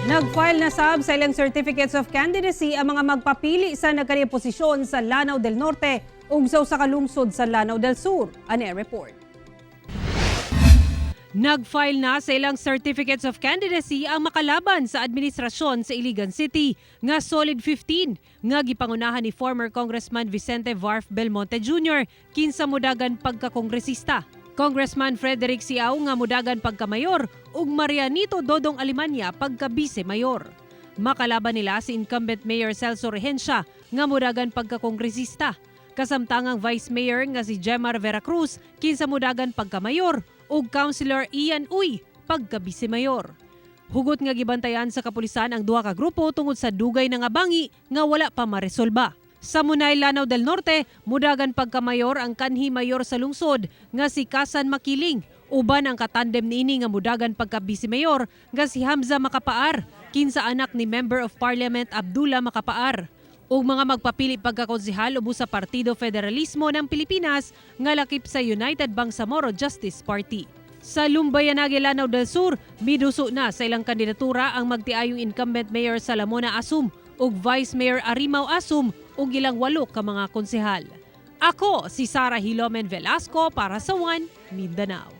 Nag-file na sab sa ilang certificates of candidacy ang mga magpapili sa nagkanhing posisyon sa Lanao del Norte ug sa usa ka lungsod sa Lanao del Sur. Ani report. Nag-file na sa ilang certificates of candidacy ang makalaban sa administrasyon sa Iligan City nga Solid 15 nga gipangunahan ni former Congressman Vicente Varf Belmonte Jr. Kinsa mudagan pagkakongresista. Congressman Frederick Siao nga mudagan pagkamayor ug Marianito Dodong Alemania pagka-vice mayor. Makalaban nila si incumbent Mayor Celso Regencia nga mudagan pagkakongresista. Kasamtangang Vice Mayor nga si Jemar Veracruz kinsa mudagan pagkamayor ug Councilor Ian Uy pagka-vice mayor. Hugot nga gibantayan sa kapulisan ang duha ka grupo tungod sa dugay na nga bangi nga wala pa maresolba. Sa Munay, Lanao del Norte, mudagan pagkamayor ang kanhi mayor sa lungsod nga si Kasan Makiling. Uban ang katandem niini nga mudagan pagka-vice mayor nga si Hamza Macapaar, kinsa anak ni Member of Parliament Abdullah Macapaar. Ug mga magpapili pagkakonsehal ubos sa Partido Federalismo ng Pilipinas nga lakip sa United Bangsamoro Justice Party. Sa Lumbayanage, Lanao del Sur, miduso na sa ilang kandidatura ang magtiayong incumbent Mayor Salamona Asum ug Vice Mayor Arimaw Asum ug ilang walo ka mga konsehal. Ako si Sara Hilomen Velasco para sa One Mindanao.